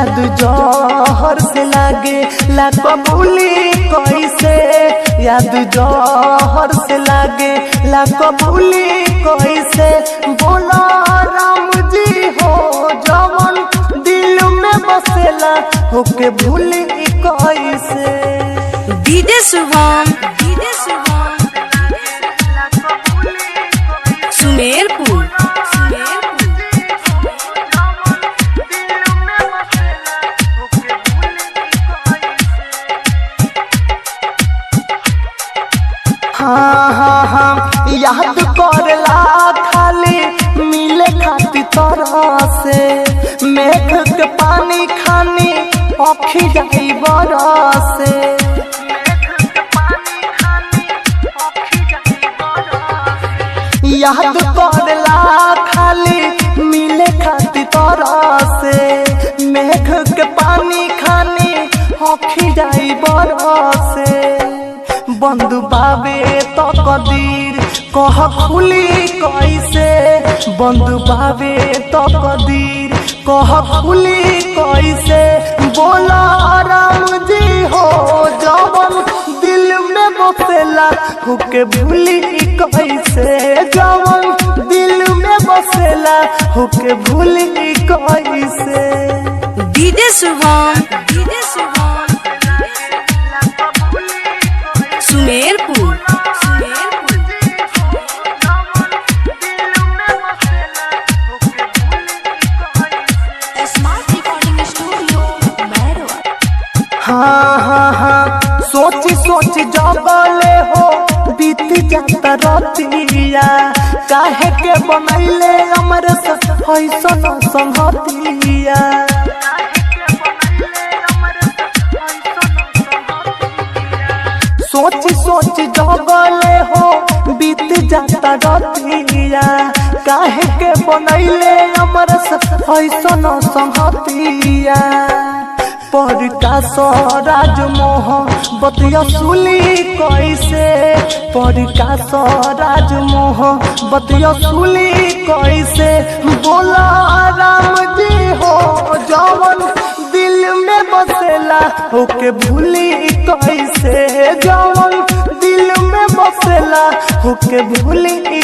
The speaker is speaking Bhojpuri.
याद जहर से लागे ला कबूली कैसे, याद जहर से लागे ला कबूली कैसे। बोला राम जी हो जवन दिल में बसेला होके भूली कैसे। DJ Shubham, DJ Shubham, Sumerpur, Sumerpur. हाँ हाँ हाँ याद करला खाली मिले खाती तरह से, मेघ के पानी खानी अखी जाई बरसे। याद करला खाली मिले खाती तरह से, मेघ के पानी खानी अखी जाई बरसे। बंद बाबे तो कदीर कह खुली कैसे, बंद बाबे तो कदीर कह खुली कैसे। बोला राम जी हो जवन दिल में बसेला होके भूली कैसे, जवन दिल में बसेला होके भूली कैसे। DJ Shubham, DJ Shubham, Sumerpur, Sumerpur. Smart recording studio Mairwa. हाँ हाँ हाँ सोच सोच जगले हो बीत जाता रतिया, काहे के बनैले अमर ऐसन संगतिया। सोच सोच जगले हो बीत जाता रतिया, काहे के बनैले अमर ऐसन संगतिया। पर का राज मोह बतिया सुली कैसे, पर का राज मोह बतिया सुली कैसे। बोला राम जी हो जवन दिल में बसेला होके भूली कैसे, जवन दिल में बसेला होके भूली